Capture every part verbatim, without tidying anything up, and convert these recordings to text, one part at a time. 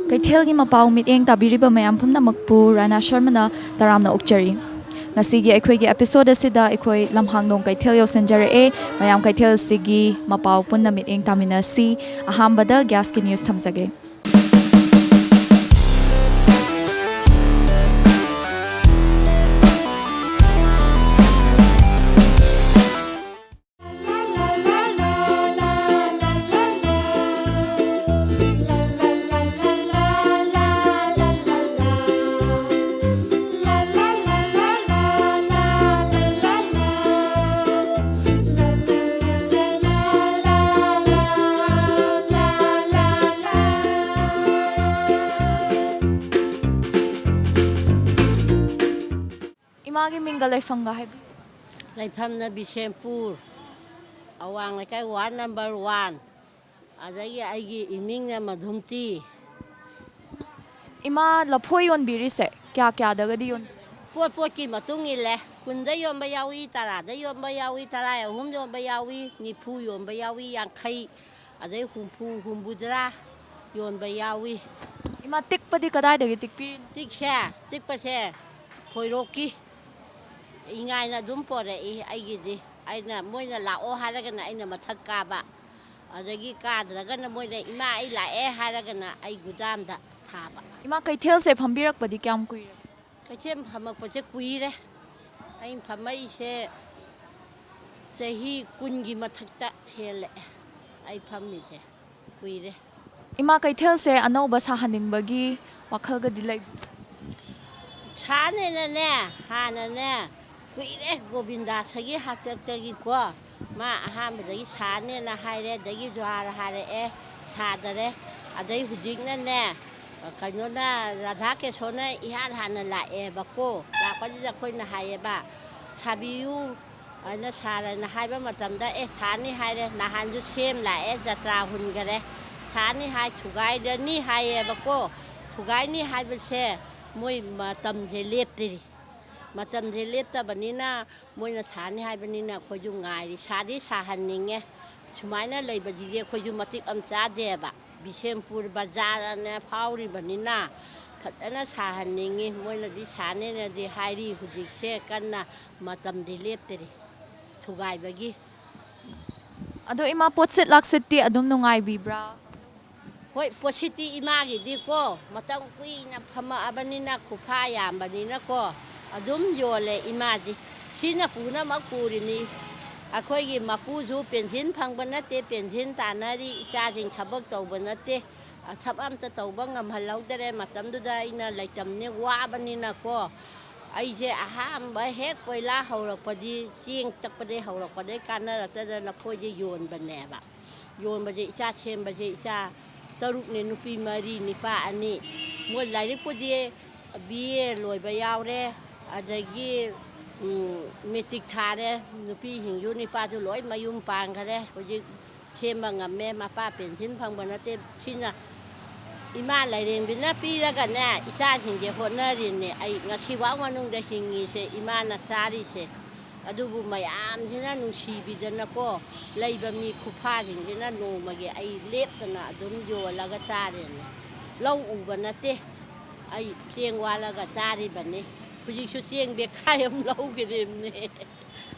ꯀꯩꯊꯦꯜꯒꯤ ꯃꯄꯥꯎ ꯃꯤꯠꯌꯦꯡ ꯇꯥꯕꯤꯔꯤꯕ ꯃꯌꯥꯝ ꯄꯨꯝꯅꯃꯛꯄꯨ ꯔꯥꯅꯥ ꯁꯔꯃꯅ ꯇꯔꯥꯝꯅ ꯑꯣꯛꯆꯔꯤ꯫ ꯉꯁꯤꯒꯤ ꯑꯩꯈꯣꯏꯒꯤ episode ꯑꯁꯤꯗ ꯑꯩꯈꯣꯏ ꯂꯝꯍꯥꯡꯗꯣꯡ ꯀꯩꯊꯦꯜ ꯌꯧꯁꯤꯟꯖꯔꯛꯑꯦ꯫ ꯃꯌꯥꯝ ꯀꯩꯊꯦꯜ ꯑꯁꯤꯒꯤ ꯃꯄꯥꯎ ꯄꯨꯟꯅ ꯃꯤꯠꯌꯦꯡ ꯇꯥꯃꯤꯟꯅꯁꯤ꯫ ꯑꯍꯥꯟꯕꯗ gas ꯀꯤ news ꯊꯝꯖꯒꯦ꯫ ꯏꯃꯥꯒꯤ ꯃꯤꯡꯒ ꯂꯩꯐꯝꯒ ꯍꯥꯏꯕꯤꯌꯨ꯫ ꯂꯩꯐꯝꯅ ꯕꯤꯁꯦꯝꯄꯨꯔ, ꯑꯋꯥꯡ ꯂꯩꯀꯥꯏ, ward number one꯫ ꯑꯗꯒꯤ ꯑꯩꯒꯤ ꯏꯃꯤꯡꯅ ꯃꯙꯨꯝꯇꯤ꯫ ꯏꯃꯥ, ꯂꯐꯣꯏ ꯌꯣꯟꯕꯤꯔꯤꯁꯦ ꯀꯌꯥ ꯀꯌꯥꯗꯒꯗꯤ ꯌꯣꯟꯕꯤ? ꯄꯣꯠ ꯄꯣꯠꯀꯤ ꯃꯇꯨꯡ ꯏꯜꯂꯦ꯫ ꯀꯨꯟꯗ ꯌꯣꯟꯕ ꯌꯥꯎꯏ, ꯇꯔꯥꯗ ꯌꯣꯟꯕ ꯌꯥꯎꯏ, ꯇꯔꯥ ꯑꯍꯨꯝ ꯌꯣꯟꯕ ꯌꯥꯎꯏ, ꯅꯤꯐꯨ ꯌꯣꯟꯕ ꯌꯥꯎꯏ, ꯌꯥꯡꯈꯩ, ꯑꯗꯩ ꯍꯨꯝꯐꯨ, ꯍꯨꯝꯐꯨꯇꯔꯥ ꯌꯣꯟꯕ ꯌꯥꯎꯏ꯫ ꯏꯃꯥ, ꯇꯤꯛꯄꯗꯤ ꯀꯗꯥꯏꯗꯒꯤ ꯇꯤꯛꯄꯤꯔꯤꯅꯣ? ꯇꯤꯛꯁꯦ, ꯇꯤꯛꯄꯁꯦ ꯈꯣꯏꯔꯣꯛꯀꯤ ꯏꯉꯥꯏꯅ ꯑꯗꯨꯝ ꯄꯣꯔꯛꯏ ꯑꯩꯒꯤꯗꯤ꯫ ꯑꯩꯅ, ꯃꯣꯏꯅ ꯂꯥꯛꯑꯣ ꯍꯥꯏꯔꯒꯅ ꯑꯩꯅ ꯃꯊꯛ ꯀꯥꯕ, ꯑꯗꯒꯤ ꯀꯥꯗ꯭ꯔꯒꯅ ꯃꯣꯏꯅ "ꯏꯃꯥ, ꯑꯩ ꯂꯥꯛꯑꯦ" ꯍꯥꯏꯔꯒꯅ ꯑꯩ ꯒꯨꯗꯥꯝꯗ ꯊꯥꯕ꯫ ꯏꯃꯥ, ꯀꯩꯊꯦꯜꯁꯦ ꯐꯝꯕꯤꯔꯛꯄꯗꯤ ꯀꯌꯥꯝ ꯀꯨꯏꯔꯒꯦ? ꯀꯩꯊꯦꯜ ꯐꯝꯃꯛꯄꯁꯦ ꯀꯨꯏꯔꯦ꯫ ꯑꯩꯅ ꯐꯝꯃꯛꯏꯁꯦ ꯆꯍꯤ ꯀꯨꯟꯒꯤ ꯃꯊꯛꯇ ꯍꯦꯜꯂꯛꯑꯦ ꯑꯩ ꯐꯝꯃꯤꯁꯦ꯫ ꯀꯨꯏꯔꯦ꯫ ꯏꯃꯥ, ꯀꯩꯊꯦꯜꯁꯦ ꯑꯅꯧꯕ ꯁꯥꯍꯟꯅꯤꯡꯕꯒꯤ ꯋꯥꯈꯜꯒꯗꯤ ꯂꯩꯕꯤꯕ꯭ꯔꯥ? ꯁꯥꯅꯦꯅꯅꯦ, ꯍꯥꯟꯅꯅꯦ, ꯀꯨꯏꯔꯦ ꯒꯣꯕꯤꯟꯗꯥꯁꯒꯤ ꯍꯥꯛꯇꯛꯇꯒꯤꯀꯣ꯫ ꯃꯥ ꯑꯍꯥꯟꯕꯗꯒꯤ ꯁꯥꯅꯦꯅ ꯍꯥꯏꯔꯦ, ꯑꯗꯒꯤ ꯖꯨꯍꯥꯔ ꯍꯥꯏꯔꯛꯑꯦ, ꯁꯥꯗꯔꯦ꯫ ꯑꯗꯩ ꯍꯧꯖꯤꯛꯅꯅꯦ, ꯀꯩꯅꯣꯅ, ꯔꯥꯙꯥ ꯀꯦꯁꯣꯅ ꯏꯍꯥꯟ ꯍꯥꯟꯅ ꯂꯥꯛꯑꯦꯕꯀꯣ꯫ ꯂꯥꯛꯄꯁꯤꯗ ꯑꯩꯈꯣꯏꯅ ꯍꯥꯏꯌꯦꯕ, "ꯁꯥꯕꯤꯌꯨ" ꯍꯥꯏꯅ ꯁꯥꯔꯅ ꯍꯥꯏꯕ ꯃꯇꯝꯗ, "ꯑꯦ, ꯁꯥꯅꯤ" ꯍꯥꯏꯔꯦ꯫ ꯅꯍꯥꯟꯁꯨ ꯁꯦꯝ ꯂꯥꯛꯑꯦ, ꯖꯇ꯭ꯔꯥ ꯍꯨꯟꯈꯔꯦ꯫ "ꯁꯥꯅꯤ" ꯍꯥꯏ, "ꯊꯨꯒꯥꯏꯔꯅꯤ" ꯍꯥꯏꯌꯦꯕꯀꯣ꯫ ꯊꯨꯒꯥꯏꯅꯤ ꯍꯥꯏꯕꯁꯦ ꯃꯣꯏ ꯃꯇꯝꯁꯦ ꯂꯦꯞꯇ꯭ꯔꯤ꯫ ꯃꯇꯝꯁꯦ ꯂꯦꯞꯇꯕꯅꯤꯅ, ꯃꯣꯏꯅ ꯁꯥꯅꯤ ꯍꯥꯏꯕꯅꯤꯅ ꯑꯩꯈꯣꯏꯁꯨ ꯉꯥꯏꯔꯤ꯫ ꯁꯥꯗꯤ ꯁꯥꯍꯟꯅꯤꯡꯉꯦ꯫ ꯁꯨꯃꯥꯏꯅ ꯂꯩꯕꯁꯤꯗꯤ ꯑꯩꯈꯣꯏꯁꯨ ꯃꯇꯤꯛ ꯑꯃ ꯆꯥꯗꯦꯕ꯫ ꯕꯤꯁꯦꯝꯄꯨꯔ ꯕꯖꯥꯔꯅ ꯐꯥꯎꯔꯤꯕꯅꯤꯅ ꯐꯖꯅ ꯁꯥꯍꯟꯅꯤꯡꯉꯤ꯫ ꯃꯣꯏꯅꯗꯤ ꯁꯥꯅꯦꯅꯗꯤ ꯍꯥꯏꯔꯤ꯫ ꯍꯧꯖꯤꯛꯁꯦ ꯀꯟꯅ ꯃꯇꯝꯗꯤ ꯂꯦꯞꯇꯔꯤ ꯊꯨꯒꯥꯏꯕꯒꯤ꯫ ꯑꯗꯣ ꯏꯃꯥ, ꯄꯣꯠꯁꯤꯠ ꯂꯥꯛꯁꯤꯠꯇꯤ ꯑꯗꯨꯝ ꯅꯨꯡꯉꯥꯏꯕꯤꯕ꯭ꯔꯥ? ꯍꯣꯏ, ꯄꯣꯠꯁꯤꯠꯇꯤ ꯏꯃꯥꯒꯤꯗꯤꯀꯣ, ꯃꯇꯝ ꯀꯨꯏꯅ ꯐꯝꯃꯛꯑꯕꯅꯤꯅ, ꯈꯨꯐꯥ ꯌꯥꯝꯕꯅꯤꯅꯀꯣ, ꯑꯗꯨꯝ ꯌꯣꯜꯂꯦ ꯏꯃꯥꯗꯤ꯫ ꯁꯤꯅ ꯄꯨꯝꯅꯃꯛ ꯄꯨꯔꯤꯅꯤ꯫ ꯑꯩꯈꯣꯏꯒꯤ ꯃꯄꯨꯁꯨ ꯄꯦꯟꯁꯤꯟ ꯐꯪꯕ ꯅꯠꯇꯦ, ꯄꯦꯟꯁꯤꯟ ꯇꯥꯟꯅꯔꯤ, ꯏꯆꯥꯁꯤꯡ ꯊꯕꯛ ꯇꯧꯕ ꯅꯠꯇꯦ, ꯊꯕꯛ ꯑꯝꯇ ꯇꯧꯕ ꯉꯝꯍꯜꯍꯧꯗꯔꯦ꯫ ꯃꯇꯝꯗꯨꯗ ꯑꯩꯅ ꯂꯩꯇꯝꯅꯦ, ꯋꯥꯕꯅꯤꯅꯀꯣ꯫ ꯑꯩꯁꯦ ꯑꯍꯥꯟꯕ ꯍꯦꯛ ꯀꯣꯏꯂꯥ ꯍꯧꯔꯛꯄꯗꯤ, ꯆꯦꯡ ꯇꯛꯄꯗꯒꯤ ꯍꯧꯔꯛꯄꯗꯒꯤ ꯀꯥꯟꯅꯔꯛꯇꯗꯅ ꯂꯐꯣꯏꯁꯦ ꯌꯣꯟꯕꯅꯦꯕ꯫ ꯌꯣꯟꯕꯁꯦ, ꯏꯆꯥ ꯁꯦꯝꯕꯁꯦ, ꯏꯆꯥ ꯇꯔꯨꯛꯅꯦ, ꯅꯨꯄꯤ ꯃꯔꯤ, ꯅꯨꯄꯥ ꯑꯅꯤ꯫ ꯃꯣꯏ ꯂꯥꯏꯔꯤꯛꯄꯨꯗꯤ ꯕꯤ ꯑꯦ ꯂꯣꯏꯕ ꯌꯥꯎꯔꯦ, ꯑꯗꯒꯤ, ꯎꯝ, ꯃꯦꯇ꯭ꯔꯤꯛ ꯊꯥꯔꯦ꯫ ꯅꯨꯄꯤꯁꯤꯡꯁꯨ, ꯅꯨꯄꯥꯁꯨ ꯂꯣꯏ ꯃꯌꯨꯝ ꯄꯥꯟꯈꯔꯦ꯫ ꯍꯧꯖꯤꯛ ꯁꯦꯝꯕ ꯉꯝꯃꯦ꯫ ꯃꯄꯥ ꯄꯦꯟꯁꯤꯟ ꯐꯪꯕ ꯅꯠꯇꯦ꯫ ꯁꯤꯅ ꯏꯃꯥ ꯂꯥꯏꯔꯦꯝꯕꯤꯅ ꯄꯤꯔꯒꯅꯦ, ꯏꯆꯥꯁꯤꯡꯁꯦ ꯍꯣꯠꯅꯔꯤꯅꯦ꯫ ꯑꯩ ꯉꯁꯤꯐꯥꯎ ꯃꯅꯨꯡꯗ ꯍꯤꯡꯉꯤꯁꯦ ꯏꯃꯥꯅ ꯆꯥꯔꯤꯁꯦ꯫ ꯑꯗꯨꯕꯨ ꯃꯌꯥꯝꯁꯤꯅ ꯅꯨꯡꯁꯤꯕꯤꯗꯅꯀꯣ, ꯂꯩꯕ ꯃꯤ ꯈꯨꯐꯥꯁꯤꯡꯁꯤꯅ ꯅꯣꯡꯃꯒꯤ ꯑꯩ ꯂꯦꯞꯇꯅ ꯑꯗꯨꯝ ꯌꯣꯜꯂꯒ ꯆꯥꯔꯤꯅꯦ꯫ ꯂꯧ ꯎꯕ ꯅꯠꯇꯦ, ꯑꯩ ꯆꯦꯡ ꯋꯥꯜꯂꯒ ꯆꯥꯔꯤꯕꯅꯤ꯫ ꯍꯧꯖꯤꯛꯁꯨ ꯆꯦꯡ ꯕꯦꯈꯥꯏ ꯑꯃ ꯂꯧꯈꯤꯔꯤꯕꯅꯦ꯫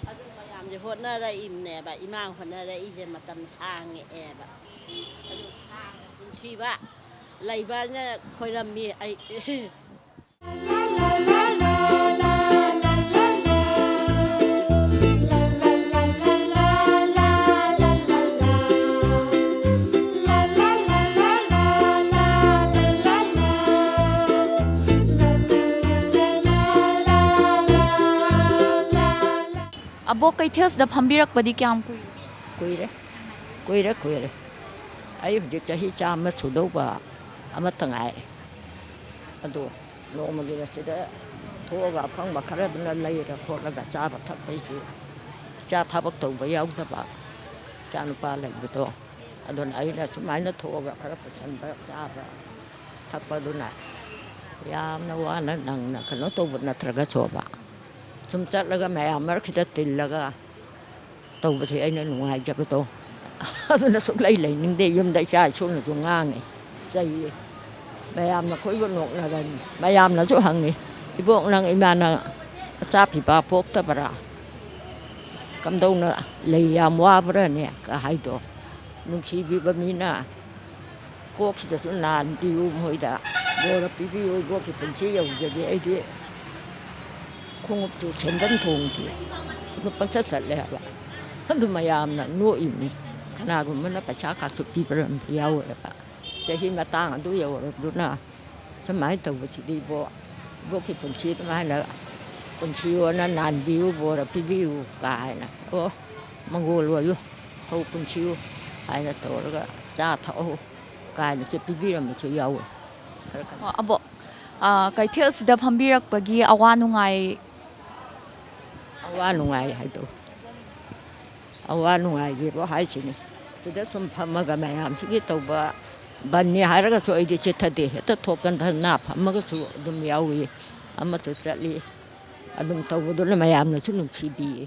ꯑꯗꯨ ꯃꯌꯥꯝꯁꯦ ꯍꯣꯠꯅꯔꯛꯏꯕꯅꯦꯕ, ꯏꯃꯥ ꯍꯣꯠꯅꯔꯛꯏꯁꯦ ꯃꯇꯝ ꯁꯥꯡꯉꯛꯑꯦꯕ꯫ ꯑꯗꯨ ꯁꯥꯡꯅ ꯄꯨꯟꯁꯤꯕ ꯂꯩꯕꯅ ꯈꯣꯏꯔꯝꯃꯤ ꯑꯩ꯫ ꯑꯕꯣꯛ, ꯀꯩꯊꯦꯜꯁꯤꯗ ꯐꯝꯕꯤꯔꯛꯄꯗꯤ ꯀꯌꯥꯝ ꯀꯨꯏꯔꯦ? ꯀꯨꯏꯔꯦ, ꯀꯨꯏꯔꯦ, ꯀꯨꯏꯔꯦ꯫ ꯑꯩ ꯍꯧꯖꯤꯛ ꯆꯍꯤ ꯆꯥꯝꯃ ꯁꯨꯗꯧꯕ ꯑꯃꯠꯇ ꯉꯥꯏꯔꯦ꯫ ꯑꯗꯣ ꯅꯣꯡꯃꯒꯤ ꯑꯁꯤꯗ ꯊꯣꯛꯑꯒ ꯑꯐꯪꯕ ꯈꯔꯗꯨꯅ ꯂꯩꯔ ꯈꯣꯠꯂꯒ ꯆꯥꯕ ꯊꯛꯄꯩꯁꯨ, ꯏꯆꯥ ꯊꯕꯛ ꯇꯧꯕ ꯌꯥꯎꯗꯕ ꯏꯆꯥꯅꯨꯄꯥ ꯂꯩꯕꯗꯣ, ꯑꯗꯨꯅ ꯑꯩꯅ ꯁꯨꯃꯥꯏꯅ ꯊꯣꯛꯑꯒ ꯈꯔ ꯄꯨꯁꯟꯕ, ꯆꯥꯕ ꯊꯛꯄꯗꯨꯅ ꯌꯥꯝꯅ ꯋꯥꯅ ꯅꯪꯅ ꯀꯩꯅꯣ ꯇꯧꯕ ꯅꯠꯇ꯭ꯔꯒꯁꯨꯕ, ꯁꯨꯝ ꯆꯠꯂꯒ ꯃꯌꯥꯝ ꯃꯔꯛꯁꯤꯗ ꯇꯤꯜꯂꯒ ꯇꯧꯕꯁꯦ ꯑꯩꯅ ꯅꯨꯡꯉꯥꯏꯖꯕꯗꯣ꯫ ꯑꯗꯨꯅ ꯁꯨꯛꯂꯩ ꯂꯩꯅꯤꯡꯗꯦ꯫ ꯌꯨꯝꯗ ꯏꯆꯥ ꯏꯁꯨꯅꯁꯨ ꯉꯥꯡꯉꯦ, ꯆꯩꯌꯦ꯫ ꯃꯌꯥꯝꯅ ꯑꯩꯈꯣꯏꯕꯨ ꯅꯣꯛꯅꯔꯅꯤ꯫ ꯃꯌꯥꯝꯅꯁꯨ ꯍꯪꯉꯤ, "ꯏꯕꯣꯛ, ꯅꯪ ꯏꯃꯥꯅ ꯅꯆꯥ ꯐꯤꯕꯥ ꯄꯣꯛꯇꯕꯔꯥ? ꯀꯝꯗꯧꯅ ꯂꯩ ꯌꯥꯝ ꯋꯥꯕ꯭ꯔꯥꯅꯦ?" ꯀ ꯍꯥꯏꯗꯣ꯫ ꯅꯨꯡꯁꯤꯕꯤꯕ ꯃꯤꯅ ꯀꯣꯛꯁꯤꯗꯁꯨ ꯅꯥꯟꯕꯤꯌꯨ, ꯃꯣꯏꯗ ꯕꯣꯔ ꯄꯤꯕꯤꯌꯨ꯫ ꯏꯕꯣꯛꯀꯤ ꯄꯨꯟꯁꯤ ꯌꯧꯖꯒꯦ꯫ ꯑꯩꯗꯤ ꯈꯣꯡꯎꯞꯁꯨ ꯁꯦꯟꯗꯟ ꯊꯣꯡꯗꯦ꯫ ꯑꯗꯨ ꯄꯪꯆꯠ ꯆꯠꯂꯦ ꯍꯥꯏꯕ꯫ ꯑꯗꯨ ꯃꯌꯥꯝꯅ ꯅꯣꯛꯏꯅꯤ꯫ ꯀꯅꯥꯒꯨꯝꯕꯅ ꯄꯩꯁꯥ ꯀꯥꯁꯨ ꯄꯤꯕꯔꯝꯕ ꯌꯥꯎꯋꯦꯕ꯫ ꯆꯍꯤ ꯃꯇꯥꯡ ꯑꯗꯨ ꯌꯧꯔꯕꯗꯨꯅ ꯁꯨꯃꯥꯏꯅ ꯇꯧꯕꯁꯤꯗꯤ ꯏꯕꯣ, ꯏꯕꯣꯛꯀꯤ ꯄꯨꯟꯁꯤ ꯑꯗꯨꯃꯥꯏꯅ ꯄꯨꯟꯁꯤꯌꯣꯅ ꯅꯥꯟꯕꯤꯌꯨ, ꯕꯣꯔ ꯄꯤꯕꯤꯌꯨ ꯀꯥꯏꯅ꯫ ꯑꯣ, ꯃꯪꯒꯣꯜ ꯑꯣꯏꯌꯨ, ꯍꯧ ꯄꯨꯟꯁꯤꯌꯨ ꯍꯥꯏꯅ ꯇꯧꯔꯒ ꯆꯥ ꯊꯛꯑꯣ ꯀꯥꯏꯅꯁꯨ ꯄꯤꯕꯤꯔꯝꯕꯁꯨ ꯌꯥꯎꯋꯤ꯫ ꯈꯔ ꯈꯔ꯫ ꯑꯣ, ꯑꯕꯣꯛ, ꯑ, ꯀꯩꯊꯦꯜꯁꯤꯗ ꯐꯝꯕꯤꯔꯛꯄꯒꯤ ꯑꯋꯥ ꯅꯨꯡꯉꯥꯏ? ꯑꯋꯥ ꯅꯨꯡꯉꯥꯏ ꯍꯥꯏꯗꯣ꯫ ꯑꯋꯥ ꯅꯨꯡꯉꯥꯏꯒꯤꯕ ꯍꯥꯏꯁꯤꯅꯤ꯫ ꯁꯤꯗ ꯁꯨꯝ ꯐꯝꯃꯒ ꯃꯌꯥꯝꯁꯤꯒꯤ ꯇꯧꯕ ꯕꯟꯅꯤ ꯍꯥꯏꯔꯒꯁꯨ ꯑꯩꯗꯤ ꯆꯤꯠꯊꯗꯦ꯫ ꯍꯦꯛꯇ ꯊꯣꯛꯀꯟꯗꯅ ꯐꯝꯃꯒꯁꯨ ꯑꯗꯨꯝ ꯌꯥꯎꯏ꯫ ꯑꯃꯁꯨ ꯆꯠꯂꯤ꯫ ꯑꯗꯨꯝ ꯇꯧꯕꯗꯨꯅ ꯃꯌꯥꯝꯅꯁꯨ ꯅꯨꯡꯁꯤꯕꯤꯌꯦ꯫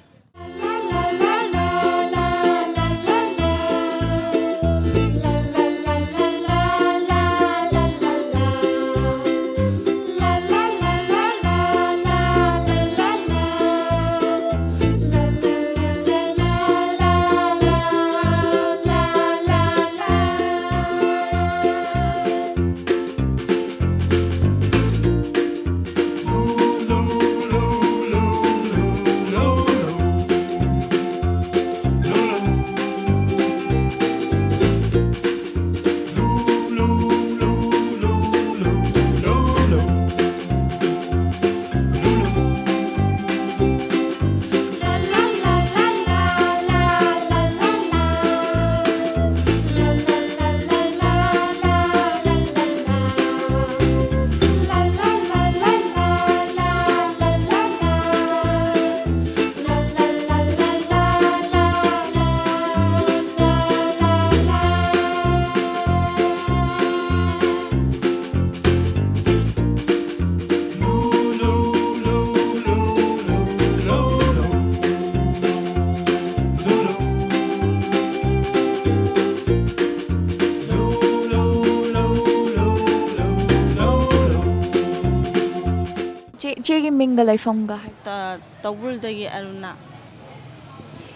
ꯏꯆꯦ, ꯏꯆꯦꯒꯤ ꯃꯤꯡꯒ ꯂꯩꯐꯝꯒ ꯍꯥꯏ꯫ ꯇ- ꯇꯧꯕꯨꯜꯗꯒꯤ ꯑꯔꯨꯅꯥ꯫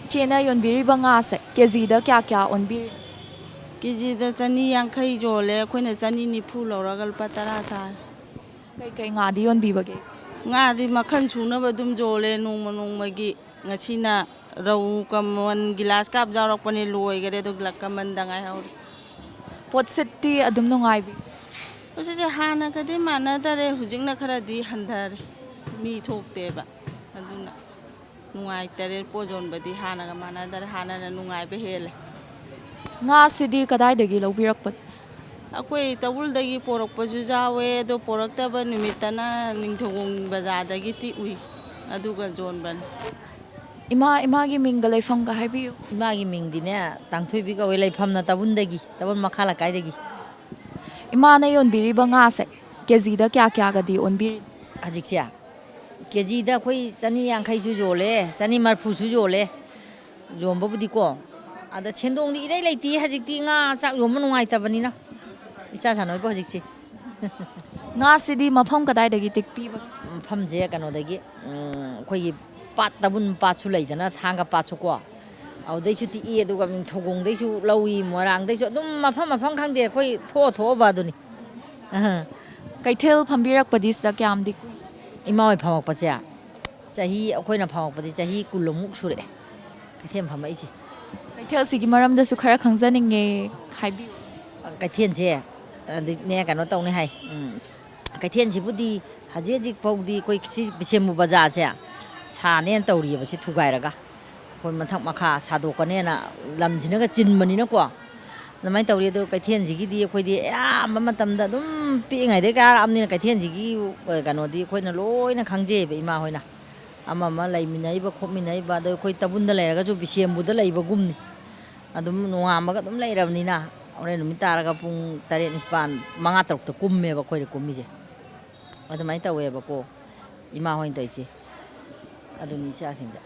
ꯏꯆꯦꯅ ꯌꯣꯟꯕꯤꯔꯤꯕ ꯉꯥꯁꯦ ꯀꯦꯖꯤꯗ ꯀꯌꯥ ꯀꯌꯥ ꯑꯣꯟꯕꯤꯔꯤ? ꯀꯦꯖꯤꯗ ꯆꯅꯤ ꯌꯥꯡꯈꯩ ꯌꯣꯜꯂꯦ, ꯑꯩꯈꯣꯏꯅ ꯆꯅꯤ ꯅꯤꯐꯨ ꯂꯧꯔꯒ ꯂꯨꯄꯥ ꯇꯔꯥ ꯁꯥꯔꯦ꯫ ꯀꯩꯀꯩ ꯉꯥꯗꯤ ꯌꯣꯟꯕꯤꯕꯒꯦ? ꯉꯥꯗꯤ ꯃꯈꯜ ꯁꯨꯅꯕ ꯑꯗꯨꯝ ꯌꯣꯜꯂꯦ ꯅꯣꯡꯃ ꯅꯣꯡꯃꯒꯤ꯫ ꯉꯁꯤꯅ ꯔꯧ ꯀꯃꯟ ꯒꯤꯂꯥꯁ ꯀꯥꯞ ꯌꯥꯎꯔꯛꯄꯅꯦ, ꯂꯣꯏꯈꯔꯦ, ꯑꯗꯨ ꯀꯃꯟꯗ ꯉꯥꯏꯍꯧꯔꯦ꯫ ꯄꯣꯠꯁꯤꯠꯇꯤ ꯑꯗꯨꯝ ꯅꯨꯡꯉꯥꯏꯕꯤ? ꯄꯣꯠꯁꯤꯠꯁꯦ ꯍꯥꯟꯅꯒꯗꯤ ꯃꯥꯟꯅꯗꯔꯦ, ꯍꯧꯖꯤꯛꯅ ꯈꯔꯗꯤ ꯍꯟꯊꯔꯦ, ꯃꯤ ꯊꯣꯛꯇꯦꯕ, ꯑꯗꯨꯅ ꯅꯨꯡꯉꯥꯏꯇꯔꯦ꯫ ꯄꯣꯠ ꯌꯣꯟꯕꯗꯤ ꯍꯥꯟꯅꯒ ꯃꯥꯟꯅꯗꯔꯦ, ꯍꯥꯟꯅꯅ ꯅꯨꯡꯉꯥꯏꯕ ꯍꯦꯜꯂꯦ꯫ ꯉꯥꯁꯤꯗꯤ ꯀꯗꯥꯏꯗꯒꯤ ꯂꯧꯕꯤꯔꯛꯄꯅꯣ? ꯑꯩꯈꯣꯏ ꯇꯧꯕꯨꯜꯗꯒꯤ ꯄꯣꯔꯛꯄꯁꯨ ꯌꯥꯎꯋꯦ, ꯑꯗꯣ ꯄꯣꯔꯛꯇꯕ ꯅꯨꯃꯤꯠꯇꯅ ꯅꯤꯡꯊꯧꯈꯣꯡ ꯕꯖꯥꯔꯗꯒꯤ ꯇꯤꯛꯎꯏ, ꯑꯗꯨꯒ ꯌꯣꯟꯕꯅꯤ꯫ ꯏꯃꯥ, ꯏꯃꯥꯒꯤ ꯃꯤꯡꯒ ꯂꯩꯐꯝꯒ ꯍꯥꯏꯕꯤꯌꯨ꯫ ꯏꯃꯥꯒꯤ ꯃꯤꯡꯗꯤꯅꯦ, ꯇꯥꯡꯊꯣꯏꯕꯤ ꯀꯧꯋꯦ, ꯂꯩꯐꯝꯅ ꯇꯥꯕꯨꯟꯗꯒꯤ, ꯇꯥꯕꯨꯟ ꯃꯈꯥ ꯂꯩꯀꯥꯏꯗꯒꯤ꯫ ꯏꯃꯥꯅ ꯌꯣꯟꯕꯤꯔꯤꯕ ꯉꯥꯁꯦ ꯀꯦꯖꯤꯗ ꯀꯌꯥ ꯀꯌꯥꯒꯗꯤ ꯑꯣꯟꯕꯤꯔꯤ? ꯍꯧꯖꯤꯛꯁꯦ ꯀꯦꯖꯤꯗ ꯑꯩꯈꯣꯏ ꯆꯅꯤ ꯌꯥꯡꯈꯩꯁꯨ ꯌꯣꯜꯂꯦ, ꯆꯅꯤ ꯃꯔꯐꯨꯁꯨ ꯌꯣꯜꯂꯦ, ꯌꯣꯟꯕꯕꯨꯗꯤꯀꯣ꯫ ꯑꯗ ꯁꯦꯟꯗꯣꯡꯗꯤ ꯏꯔꯩ ꯂꯩꯇꯦ ꯍꯧꯖꯤꯛꯇꯤ, ꯉꯥ ꯆꯥꯛ ꯌꯣꯟꯕ ꯅꯨꯡꯉꯥꯏꯇꯕꯅꯤꯅ, ꯏꯆꯥ ꯁꯥꯟꯅꯣꯏꯕ ꯍꯧꯖꯤꯛꯁꯦ꯫ ꯉꯥꯁꯤꯗꯤ ꯃꯐꯝ ꯀꯗꯥꯏꯗꯒꯤ ꯇꯦꯛꯄꯤꯕ? ꯃꯐꯝꯁꯦ ꯀꯩꯅꯣꯗꯒꯤ, ꯎꯝ, ꯑꯩꯈꯣꯏꯒꯤ ꯄꯥꯠ, ꯇꯥꯕꯨꯟ ꯄꯥꯠꯁꯨ ꯂꯩꯗꯅ, ꯊꯥꯡꯒ ꯄꯥꯠꯁꯨꯀꯣ, ꯑꯗꯨꯗꯩꯁꯨ ꯇꯤꯛꯏ, ꯑꯗꯨꯒ ꯅꯤꯡꯊꯧꯈꯣꯡꯗꯩꯁꯨ ꯂꯧꯏ, ꯃꯣꯏꯔꯥꯡꯗꯩꯁꯨ, ꯑꯗꯨꯝ ꯃꯐꯝ ꯃꯐꯝ ꯈꯪꯗꯦ, ꯑꯩꯈꯣꯏ ꯊꯣꯛꯑ ꯊꯣꯛꯑꯕ ꯑꯗꯨꯅꯤ꯫ ꯑ, ꯀꯩꯊꯦꯜ ꯐꯝꯕꯤꯔꯛꯄꯗꯤ ꯁꯤꯗ ꯀꯌꯥꯝꯗꯤ ꯀꯨꯏ? ꯏꯃꯥ ꯍꯣꯏ ꯐꯝꯃꯛꯄꯁꯦ ꯆꯍꯤ, ꯑꯩꯈꯣꯏꯅ ꯐꯝꯃꯛꯄꯗꯤ ꯆꯍꯤ ꯀꯨꯟꯃꯨꯛ ꯁꯨꯔꯛꯑꯦ ꯀꯩꯊꯦꯜ ꯐꯝꯃꯛꯏꯁꯦ꯫ ꯀꯩꯊꯦꯜꯁꯤꯒꯤ ꯃꯔꯝꯗꯁꯨ ꯈꯔ ꯈꯪꯖꯅꯤꯡꯉꯦ, ꯍꯥꯏꯕꯤꯌꯨ꯫ ꯀꯩꯊꯦꯜꯁꯦ ꯑꯗꯨꯅꯦ ꯀꯩꯅꯣ ꯇꯧꯅꯤ ꯍꯥꯏ꯫ ꯎꯝ, ꯀꯩꯊꯦꯜꯁꯤꯕꯨꯗꯤ ꯍꯧꯖꯤꯛ ꯍꯧꯖꯤꯛ ꯐꯥꯎꯗꯤ ꯑꯩꯈꯣꯏ ꯁꯤ ꯕꯤꯁꯦꯝꯄꯨꯔ ꯕꯖꯥꯔꯁꯦ ꯁꯥꯅꯦꯅ ꯇꯧꯔꯤꯑꯕ, ꯁꯤ ꯊꯨꯒꯥꯏꯔꯒ꯫ ꯑꯩꯈꯣꯏ ꯃꯊꯛ ꯃꯈꯥ ꯁꯥꯗꯣꯛꯀꯅꯦꯅ, ꯂꯝꯁꯤꯅꯒ ꯆꯤꯟꯕꯅꯤꯅꯀꯣ꯫ ꯑꯗꯨꯃꯥꯏꯅ ꯇꯧꯔꯤ꯫ ꯑꯗꯣ ꯀꯩꯊꯦꯜꯁꯤꯒꯤꯗꯤ ꯑꯩꯈꯣꯏꯗꯤ ꯑꯌꯥꯝꯕ ꯃꯇꯝꯗ ꯑꯗꯨꯝ ꯄꯤꯛꯏꯉꯩꯗꯩ ꯀꯥꯔꯛꯑꯕꯅꯤꯅ ꯀꯩꯊꯦꯜꯁꯤꯒꯤ, ꯑ, ꯀꯩꯅꯣꯗꯤ ꯑꯩꯈꯣꯏꯅ ꯂꯣꯏꯅ ꯈꯪꯖꯩꯑꯕ, ꯏꯃꯥ ꯍꯣꯏꯅ꯫ ꯑꯃ ꯑꯃ ꯂꯩꯃꯤꯟꯅꯩꯕ ꯈꯣꯠꯃꯤꯟꯅꯩꯕ, ꯑꯗꯣ ꯑꯩꯈꯣꯏ ꯇꯥꯕꯨꯟꯗ ꯂꯩꯔꯒꯁꯨ ꯕꯤꯁꯦꯝꯕꯨꯗ ꯂꯩꯕꯒꯨꯝꯅꯤ꯫ ꯑꯗꯨꯝ ꯅꯣꯡꯉꯥꯟꯕꯒ ꯑꯗꯨꯝ ꯂꯩꯔꯕꯅꯤꯅ, ꯍꯣꯔꯦꯟ ꯅꯨꯃꯤꯠ ꯇꯥꯔꯒ ꯄꯨꯡ ꯇꯔꯦꯠ, ꯅꯤꯄꯥꯟ, ꯃꯉꯥ, ꯇꯔꯨꯛꯇ ꯀꯨꯝꯃꯦꯕ ꯑꯩꯈꯣꯏꯅ ꯀꯨꯝꯃꯤꯁꯦ꯫ ꯑꯗꯨꯃꯥꯏꯅ ꯇꯧꯋꯦꯕꯀꯣ, ꯏꯃꯥ ꯍꯣꯏꯅ ꯇꯧꯔꯤꯁꯦ꯫ ꯑꯗꯨꯅꯤ ꯏꯆꯥꯁꯤꯡꯗ꯫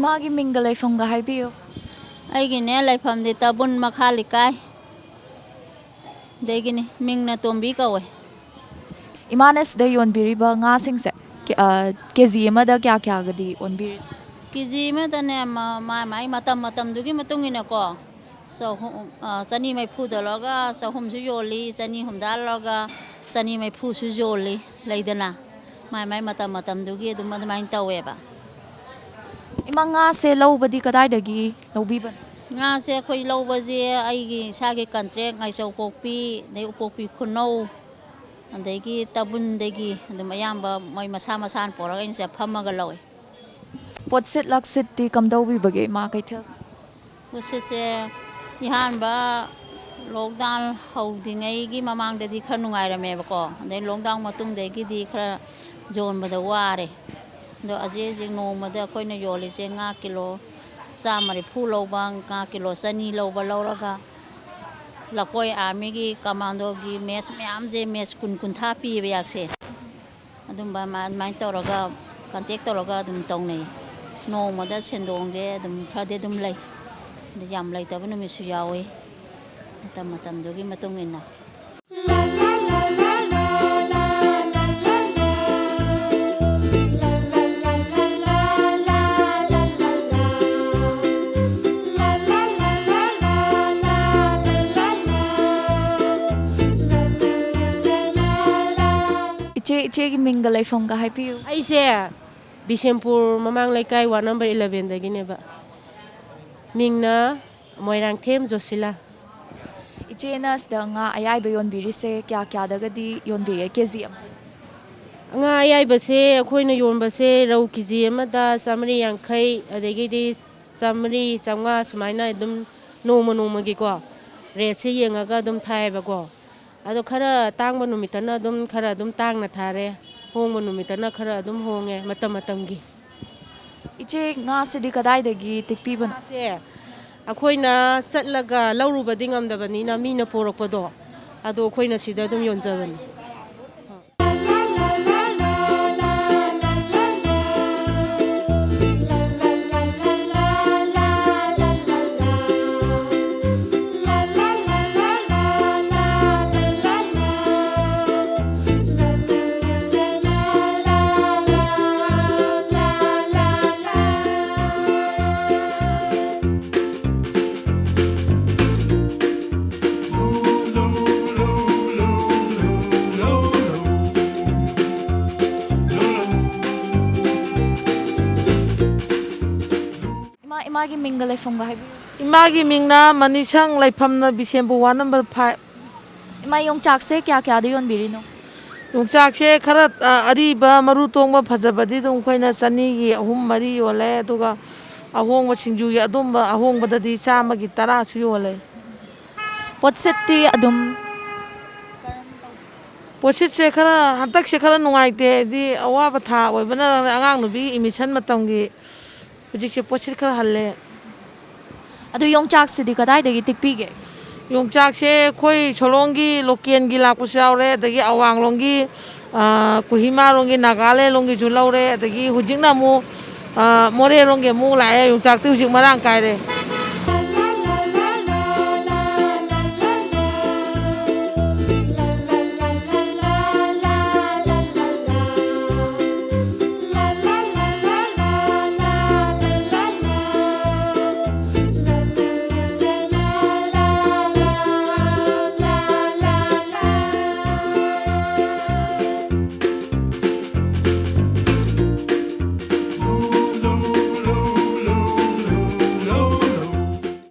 ꯏꯃꯥꯒꯤ ꯃꯤꯡꯒ ꯂꯩꯐꯝꯒ ꯍꯥꯏꯕꯤꯌꯨ꯫ ꯑꯩꯒꯤꯅꯦ, ꯂꯩꯐꯝꯗꯤ ꯇꯥꯕꯨꯟ ꯃꯈꯥ ꯂꯩꯀꯥꯏ꯫ ꯑꯗꯒꯤꯅꯤ, ꯃꯤꯡꯅ ꯇꯣꯝꯕꯤ ꯀꯧꯋꯦ꯫ ꯏꯃꯥꯅ ꯁꯤꯗ ꯌꯣꯟꯕꯤꯔꯤꯕ ꯉꯥꯁꯤꯡꯁꯦ ꯀꯦ-, ꯑ, ꯀꯦ ꯖꯤ ꯑꯃꯗ ꯀꯌꯥ ꯀꯌꯥꯒꯗꯤ ꯑꯣꯟꯕꯤꯔꯤ? ꯀꯦ ꯖꯤ ꯑꯃꯗꯅꯦ, ꯃ-, ꯃꯥ-, ꯃꯥꯏ ꯃꯇꯝ ꯃꯇꯝꯗꯨꯒꯤ ꯃꯇꯨꯡ ꯏꯟꯅꯀꯣ, ꯆꯍꯨꯝ, ꯑ, ꯆꯅꯤ ꯃꯔꯤꯐꯨꯗ ꯂꯧꯔꯒ ꯆꯍꯨꯝꯁꯨ ꯌꯣꯜꯂꯤ, ꯆꯅꯤ ꯍꯨꯝꯗ꯭ꯔꯥ ꯂꯧꯔꯒ ꯆꯅꯤ ꯃꯔꯤꯐꯨꯁꯨ ꯌꯣꯜꯂꯤ, ꯂꯩꯗꯅ, ꯃꯥꯏ ꯃꯥꯏ ꯃꯇꯝ ꯃꯇꯝꯗꯨꯒꯤ ꯑꯗꯨꯝ ꯑꯗꯨꯃꯥꯏꯅ ꯇꯧꯋꯦꯕ꯫ ꯏꯃꯥ, ꯉꯥꯁꯦ ꯂꯧꯕꯗꯤ ꯀꯗꯥꯏꯗꯒꯤ ꯂꯧꯕꯤꯕꯅꯣ? ꯉꯥꯁꯦ ꯑꯩꯈꯣꯏ ꯂꯧꯕꯁꯦ ꯑꯩꯒꯤ ꯏꯁꯥꯒꯤ ꯀꯟꯇ꯭ꯔꯦꯛ ꯉꯥꯏꯆꯧꯄꯣꯛꯄꯤ, ꯑꯗꯩ ꯎꯄꯣꯛꯄꯤ ꯈꯨꯅꯧ, ꯑꯗꯒꯤ ꯇꯥꯕꯨꯟꯗꯒꯤ ꯑꯗꯨꯝ ꯑꯌꯥꯝꯕ ꯃꯣꯏ ꯃꯁꯥ ꯃꯁꯥꯅ ꯄꯨꯔꯛꯑꯒ ꯑꯩꯅ ꯁꯤꯗ ꯐꯝꯃꯒ ꯂꯧꯋꯦ꯫ ꯄꯣꯠꯁꯤꯠ ꯂꯥꯛꯁꯤꯠꯇꯤ ꯀꯝꯗꯧꯕꯤꯕꯒꯦ ꯏꯃꯥ ꯀꯩꯊꯦꯜꯁꯦ? ꯄꯣꯠꯁꯤꯠꯁꯦ ꯏꯍꯥꯟꯕ ꯂꯣꯛꯗꯥꯎꯟ ꯍꯧꯗ꯭ꯔꯤꯉꯩꯒꯤ ꯃꯃꯥꯡꯗꯗꯤ ꯈꯔ ꯅꯨꯡꯉꯥꯏꯔꯝꯃꯦꯕꯀꯣ, ꯑꯗꯩ ꯂꯣꯛꯗꯥꯎꯟ ꯃꯇꯨꯡꯗꯒꯤꯗꯤ ꯈꯔ ꯌꯣꯟꯕꯗ ꯋꯥꯔꯦ꯫ ꯑꯗꯣ ꯍꯧꯖꯤꯛ ꯍꯧꯖꯤꯛ ꯅꯣꯡꯃꯗ ꯑꯩꯈꯣꯏꯅ ꯌꯣꯜꯂꯤꯁꯦ ꯉꯥ ꯀꯤꯂꯣ ꯆꯥꯝꯃ ꯃꯔꯤꯐꯨ ꯂꯧꯕ, ꯉꯥ ꯀꯤꯂꯣ ꯆꯅꯤ ꯂꯧꯕ ꯂꯧꯔꯒ, ꯂꯀꯣꯏ ꯑꯥꯔꯃꯤꯒꯤ ꯀꯃꯥꯟꯗꯣꯒꯤ ꯃꯦꯠꯆ ꯃꯌꯥꯝꯁꯦ, ꯃꯦꯠꯆ ꯀꯨꯟ ꯀꯨꯟꯊ꯭ꯔꯥ ꯄꯤꯌꯦꯕ ꯌꯥꯛꯁꯦ꯫ ꯑꯗꯨꯝꯕ ꯑꯃ ꯑꯗꯨꯃꯥꯏꯅ ꯇꯧꯔꯒ, ꯀꯟꯇꯦꯛ ꯇꯧꯔꯒ ꯑꯗꯨꯝ ꯇꯧꯅꯩ꯫ ꯅꯣꯡꯃꯗ ꯁꯦꯟꯗꯣꯡꯁꯦ ꯑꯗꯨꯝ ꯈꯔꯗꯤ ꯑꯗꯨꯝ ꯂꯩ꯫ ꯑꯗꯨ ꯌꯥꯝ ꯂꯩꯇꯕ ꯅꯨꯃꯤꯠꯁꯨ ꯌꯥꯎꯏ꯫ ꯃꯇꯝ ꯃꯇꯝꯗꯨꯒꯤ ꯃꯇꯨꯡ ꯏꯟꯅ꯫ ꯏꯆꯦ, ꯏꯆꯦꯒꯤ ꯃꯤꯡꯒ ꯂꯩꯐꯝꯒ ꯍꯥꯏꯕꯤꯌꯨ꯫ ꯑꯩꯁꯦ ꯕꯤꯁꯦꯝꯄꯨꯔ ꯃꯃꯥꯡ ꯂꯩꯀꯥꯏ, ꯋꯥꯔꯗ ꯅꯝꯕꯔ ꯏꯂꯚꯦꯟꯗꯒꯤꯅꯦꯕ꯫ ꯃꯤꯡꯅ ꯃꯣꯏꯔꯥꯡꯊꯦꯝ ꯖꯣꯁꯤꯂꯥ꯫ ꯏꯆꯦꯅ ꯁꯤꯗ ꯉꯥ ꯑꯌꯥꯏꯕ ꯌꯣꯟꯕꯤꯔꯤꯁꯦ ꯀꯌꯥ ꯀꯌꯥꯗꯒꯗꯤ ꯌꯣꯟꯕꯤꯒꯦ, ꯀꯦ ꯖꯤ ꯑꯃ? ꯉꯥ ꯑꯌꯥꯏꯕꯁꯦ ꯑꯩꯈꯣꯏꯅ ꯌꯣꯟꯕꯁꯦ ꯔꯧ ꯀꯦ ꯖꯤ ꯑꯃꯗ ꯆꯥꯃꯔꯤ ꯌꯥꯡꯈꯩ, ꯑꯗꯒꯤꯗꯤ ꯆꯥꯃꯔꯤ, ꯆꯥꯝꯃꯉꯥ ꯁꯨꯃꯥꯏꯅ ꯑꯗꯨꯝ ꯅꯣꯡꯃ ꯅꯣꯡꯃꯒꯤꯀꯣ ꯔꯦꯠꯁꯦ ꯌꯦꯡꯉꯒ ꯑꯗꯨꯝ ꯊꯥꯏꯌꯦꯕꯀꯣ꯫ ꯑꯗꯣ ꯈꯔ ꯇꯥꯡꯕ ꯅꯨꯃꯤꯠꯇꯅ ꯑꯗꯨꯝ ꯈꯔ ꯑꯗꯨꯝ ꯇꯥꯡꯅ ꯊꯥꯔꯦ, ꯍꯣꯡꯕ ꯅꯨꯃꯤꯠꯇꯅ ꯈꯔ ꯑꯗꯨꯝ ꯍꯣꯡꯉꯦ ꯃꯇꯝ ꯃꯇꯝꯒꯤ꯫ ꯏꯆꯦ, ꯉꯥꯁꯤꯗꯤ ꯀꯗꯥꯏꯗꯒꯤ ꯇꯦꯛꯄꯤꯕꯅꯣ? ꯉꯥꯁꯦ ꯑꯩꯈꯣꯏꯅ ꯆꯠꯂꯒ ꯂꯧꯔꯨꯕꯗꯤ ꯉꯝꯗꯕꯅꯤꯅ ꯃꯤꯅ ꯄꯣꯔꯛꯄꯗꯣ, ꯑꯗꯣ ꯑꯩꯈꯣꯏꯅ ꯁꯤꯗ ꯑꯗꯨꯝ ꯌꯣꯟꯖꯕꯅꯤ꯫ ꯃꯥꯒꯤ ꯃꯤꯡꯒ ꯂꯩꯐꯝꯒ ꯍꯥꯏꯕꯤꯌꯨ꯫ ꯏꯃꯥꯒꯤ ꯃꯤꯡꯅ ꯃꯅꯤꯁꯪ, ꯂꯩꯐꯝꯅ ꯕꯤꯁꯦꯝꯄꯨꯔ ꯋꯥꯔꯗ ꯅꯝꯕꯔ ꯐꯥꯏꯚ꯫ ꯏꯃꯥ, ꯌꯣꯡꯆꯥꯛꯁꯦ ꯀꯌꯥ ꯀꯌꯥꯗ ꯌꯣꯟꯕꯤꯔꯤꯅꯣ? ꯌꯣꯡꯆꯥꯛꯁꯦ ꯈꯔ, ꯑ, ꯑꯔꯤꯕ ꯃꯔꯨ ꯇꯣꯡꯕ ꯐꯖꯕꯗꯤ ꯑꯗꯨꯝ ꯑꯩꯈꯣꯏꯅ ꯆꯅꯤꯒꯤ ꯑꯍꯨꯝ ꯃꯔꯤ ꯌꯣꯜꯂꯦ, ꯑꯗꯨꯒ ꯑꯍꯣꯡꯕ ꯁꯤꯡꯖꯨꯒꯤ ꯑꯗꯨꯝꯕ ꯑꯍꯣꯡꯕꯗꯗꯤ ꯆꯥꯝꯃꯒꯤ ꯇꯔꯥꯁꯨ ꯌꯣꯜꯂꯦ꯫ ꯄꯣꯠꯁꯤꯠꯇꯤ ꯑꯗꯨꯝ ꯄꯣꯠꯁꯤꯠꯁꯦ ꯈꯔ, ꯍꯟꯗꯛꯁꯦ ꯈꯔ ꯅꯨꯡꯉꯥꯏꯇꯦ, ꯍꯥꯏꯗꯤ ꯑꯋꯥꯕ ꯊꯥ ꯑꯣꯏꯕꯅ ꯑꯉꯥꯡ ꯅꯨꯄꯤ ꯑꯦꯠꯃꯤꯁꯟ ꯃꯇꯝꯒꯤ ꯍꯧꯖꯤꯛꯁꯦ ꯄꯣꯠꯁꯤꯠ ꯈꯔ ꯍꯜꯂꯦ꯫ ꯑꯗꯨ ꯌꯣꯡꯆꯥꯛꯁꯤꯗꯤ ꯀꯗꯥꯏꯗꯒꯤ ꯇꯦꯛꯄꯤꯒꯦ? ꯌꯣꯡꯆꯥꯛꯁꯦ ꯑꯩꯈꯣꯏ ꯁꯣꯂꯣꯡꯒꯤ ꯂꯣꯀꯦꯜꯒꯤ ꯂꯥꯛꯄꯁꯨ ꯌꯥꯎꯔꯦ, ꯑꯗꯒꯤ ꯑꯋꯥꯡꯂꯣꯝꯒꯤ, ꯑ, ꯀꯣꯍꯤꯃꯥꯔꯣꯝꯒꯤ, ꯅꯥꯒꯥꯂꯦꯟꯂꯣꯝꯒꯤꯁꯨ ꯂꯧꯔꯦ, ꯑꯗꯒꯤ ꯍꯧꯖꯤꯛꯅ ꯑꯃꯨꯛ, ꯑ, ꯃꯣꯔꯦꯔꯣꯝꯒꯤ ꯑꯃꯨꯛ ꯂꯥꯛꯑꯦ꯫ ꯌꯣꯡꯆꯥꯛꯇꯤ ꯍꯧꯖꯤꯛ ꯃꯔꯥꯡ ꯀꯥꯏꯔꯦ꯫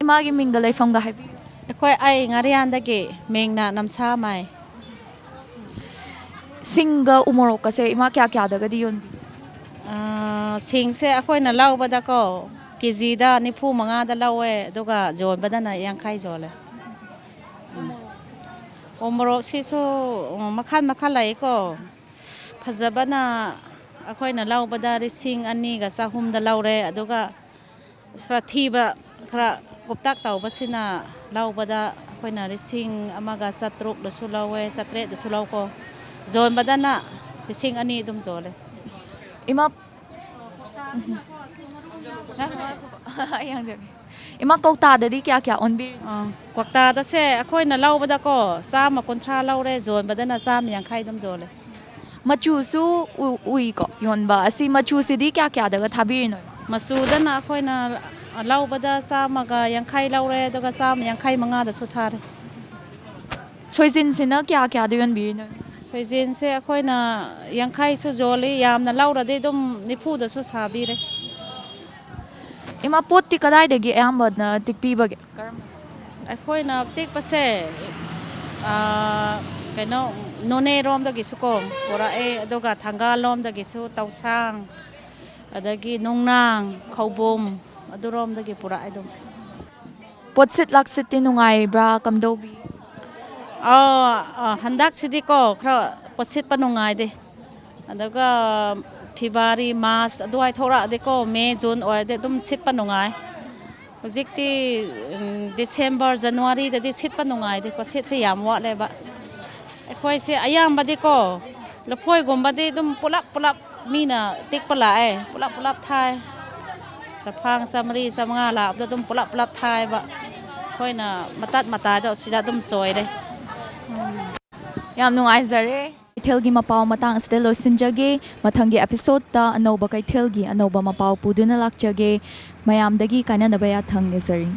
ꯏꯃꯥꯒꯤ ꯃꯤꯡꯒ ꯂꯩꯐꯝꯒ ꯍꯥꯏꯕꯤꯌꯨ꯫ ꯑꯩꯈꯣꯏ, ꯑꯩ ꯉꯥꯔꯤꯌꯥꯟꯗꯒꯤ, ꯃꯤꯡꯅ ꯅꯝꯁꯥꯃꯥꯏ꯫ ꯁꯤꯡꯒ ꯎꯃꯣꯔꯣꯛꯀꯁꯦ ꯏꯃꯥ ꯀꯌꯥ ꯀꯌꯥꯗꯒꯗꯤ ꯌꯣꯟꯕꯤ? ꯑꯥ, ꯁꯤꯡꯁꯦ ꯑꯩꯈꯣꯏꯅ ꯂꯧꯕꯗꯀꯣ, ꯀꯦꯖꯤꯗ ꯅꯤꯐꯨ ꯃꯉꯥꯗ ꯂꯧꯋꯦ, ꯑꯗꯨꯒ ꯌꯣꯟꯕꯗꯅ ꯌꯥꯡꯈꯩ ꯌꯣꯜꯂꯦ꯫ ꯎꯃꯣꯔꯣꯛꯁꯤꯁꯨ, ꯎꯝ, ꯃꯈꯜ ꯃꯈꯜ ꯂꯩꯀꯣ꯫ ꯐꯖꯕꯅ ꯑꯩꯈꯣꯏꯅ ꯂꯧꯕꯗ ꯂꯤꯁꯤꯡ ꯑꯅꯤꯒ ꯆꯍꯨꯝꯗ ꯂꯧꯔꯦ, ꯑꯗꯨꯒ ꯈꯔ ꯊꯤꯕ, ꯈꯔ ꯀꯨꯞꯇꯛ ꯇꯧꯕꯁꯤꯅ ꯂꯧꯕꯗ ꯑꯩꯈꯣꯏꯅ ꯂꯤꯁꯤꯡ ꯑꯃꯒ ꯆꯥꯇ꯭ꯔꯨꯛꯇꯁꯨ ꯂꯧꯋꯦ, ꯆꯥꯇ꯭ꯔꯦꯠꯇꯁꯨ ꯂꯧꯀꯣ꯫ ꯌꯣꯟꯕꯗꯅ ꯂꯤꯁꯤꯡ ꯑꯅꯤ ꯑꯗꯨꯝ ꯌꯣꯜꯂꯦ꯫ ꯏꯃꯥ, ꯉꯥꯏꯈꯣ, ꯉꯥꯏꯈꯣ꯫ ꯑꯩ ꯍꯪꯖꯒꯦ꯫ ꯏꯃꯥ, ꯀꯧꯇꯥꯗꯗꯤ ꯀꯌꯥ ꯀꯌꯥ ꯑꯣꯟꯕꯤꯔꯤꯅꯣ? ꯑꯥ, ꯀ꯭ꯋꯥꯛꯇꯥꯗꯁꯦ ꯑꯩꯈꯣꯏꯅ ꯂꯧꯕꯗꯀꯣ, ꯆꯥꯝꯃ ꯀꯨꯟꯊ꯭ꯔꯥ ꯂꯧꯔꯦ, ꯌꯣꯟꯕꯗꯅ ꯆꯥꯝꯃ ꯌꯥꯡꯈꯩ ꯑꯗꯨꯝ ꯌꯣꯜꯂꯦ꯫ ꯃꯆꯨꯁꯨ ꯎ-, ꯎꯏꯀꯣ ꯌꯣꯟꯕ꯫ ꯑꯁꯤ ꯃꯆꯨꯁꯤꯗꯤ ꯀꯌꯥ ꯀꯌꯥꯗꯒ ꯊꯥꯕꯤꯔꯤꯅꯣ, ꯏꯃꯥ? ꯃꯆꯨꯗꯅ ꯑꯩꯈꯣꯏꯅ ꯂꯧꯕꯗ ꯆꯥꯝꯃꯒ ꯌꯥꯡꯈꯩ ꯂꯧꯔꯦ, ꯑꯗꯨꯒ ꯆꯥꯝꯃ ꯌꯥꯡꯈꯩ ꯃꯉꯥꯗꯁꯨ ꯊꯥꯔꯦ꯫ ꯁꯣꯏꯖꯤꯟꯁꯤꯅ ꯀꯌꯥ ꯀꯌꯥꯗ ꯌꯣꯟꯕꯤꯔꯤꯅꯣ? ꯁꯣꯏꯖꯤꯟꯁꯦ ꯑꯩꯈꯣꯏꯅ ꯌꯥꯡꯈꯩꯁꯨ ꯌꯣꯜꯂꯤ, ꯌꯥꯝꯅ ꯂꯧꯔꯗꯤ ꯑꯗꯨꯝ ꯅꯤꯐꯨꯗꯁꯨ ꯁꯥꯕꯤꯔꯦ꯫ ꯏꯃꯥ, ꯄꯣꯠꯇꯤ ꯀꯗꯥꯏꯗꯒꯤ ꯑꯌꯥꯝꯕꯅ ꯇꯤꯛꯄꯤꯕꯒꯦ? ꯀꯔꯝꯕ? ꯑꯩꯈꯣꯏꯅ ꯇꯤꯛꯄꯁꯦ, ꯑꯥ, ꯀꯩꯅꯣ, ꯅꯣꯅꯦꯔꯣꯝꯗꯒꯤꯁꯨ ꯀꯣ ꯄꯨꯔꯛꯑꯦ, ꯑꯗꯨꯒ ꯊꯪꯒꯥꯜꯂꯣꯝꯗꯒꯤꯁꯨ, ꯇꯧꯁꯥꯡ, ꯑꯗꯒꯤ ꯅꯨꯡꯅꯥꯡ, ꯈꯧꯕꯨꯝ, ꯑꯗꯨꯔꯣꯝꯗꯒꯤ ꯄꯨꯔꯛꯑꯦ ꯑꯗꯨꯝ꯫ ꯄꯣꯠꯁꯤꯠ ꯂꯥꯛꯁꯤꯠꯇꯤ ꯅꯨꯡꯉꯥꯏꯕ꯭ꯔꯥ, ꯀꯝꯗꯧꯕꯤ? ꯑꯥ, ꯑꯥ, ꯍꯟꯗꯛꯁꯤꯗꯤꯀꯣ ꯈꯔ ꯄꯣꯠꯁꯤꯠꯄ ꯅꯨꯡꯉꯥꯏꯗꯦ꯫ ꯑꯗꯨꯒ ꯐꯦꯕ꯭ꯔꯨꯋꯥꯔꯤ, ꯃꯥꯔꯆ ꯑꯗꯨꯋꯥꯏ ꯊꯣꯛꯂꯛꯑꯗꯤꯀꯣ, ꯃꯦ, ꯖꯨꯟ ꯑꯣꯏꯔꯗꯤ ꯑꯗꯨꯝ ꯁꯤꯠꯄ ꯅꯨꯡꯉꯥꯏ꯫ ꯍꯧꯖꯤꯛꯇꯤ, ꯎꯝ, ꯗꯤꯁꯦꯝꯕꯔ, ꯖꯅꯋꯥꯔꯤꯗꯗꯤ ꯁꯤꯠꯄ ꯅꯨꯡꯉꯥꯏꯗꯦ, ꯄꯣꯠꯁꯤꯠꯁꯦ ꯌꯥꯝ ꯋꯥꯠꯂꯦꯕ꯫ ꯑꯩꯈꯣꯏꯁꯦ ꯑꯌꯥꯝꯕꯗꯤꯀꯣ, ꯂꯐꯣꯏꯒꯨꯝꯕꯗꯤ ꯑꯗꯨꯝ ꯄꯨꯂꯞ ꯄꯨꯂꯞ ꯃꯤꯅ ꯇꯤꯛꯄ ꯂꯥꯛꯑꯦ, ꯄꯨꯂꯞ ꯄꯨꯂꯞ ꯊꯥꯏ꯫ ꯂꯐꯥꯡ ꯆꯥꯃꯔꯤ, ꯆꯥꯃꯉꯥ ꯂꯥꯛꯄꯗꯣ ꯑꯗꯨꯝ ꯄꯨꯂꯞ ꯄꯨꯂꯞ ꯊꯥꯏꯕ꯫ ꯑꯩꯈꯣꯏꯅ ꯃꯇꯠ ꯃꯇꯥꯏꯗꯣ ꯁꯤꯗ ꯑꯗꯨꯝ ꯆꯣꯏꯔꯦ꯫ ꯌꯥꯝ ꯅꯨꯡꯉꯥꯏꯖꯔꯦ꯫ ꯀꯩꯊꯦꯜꯒꯤ ꯃꯄꯥꯎ ꯃꯇꯥꯡ ꯑꯁꯤꯗ ꯂꯣꯏꯁꯤꯟꯖꯒꯦ꯫ ꯃꯊꯪꯒꯤ ꯑꯦꯄꯤꯁꯣꯗꯇ ꯑꯅꯧꯕ ꯀꯩꯊꯦꯜꯒꯤ ꯑꯅꯧꯕ ꯃꯄꯥꯎ ꯄꯨꯗꯨꯅ ꯂꯥꯛꯆꯒꯦ꯫ ꯃꯌꯥꯝꯗꯒꯤ ꯀꯥꯏꯅꯅꯕ ꯌꯥꯊꯪ ꯅꯤꯖꯔꯤ꯫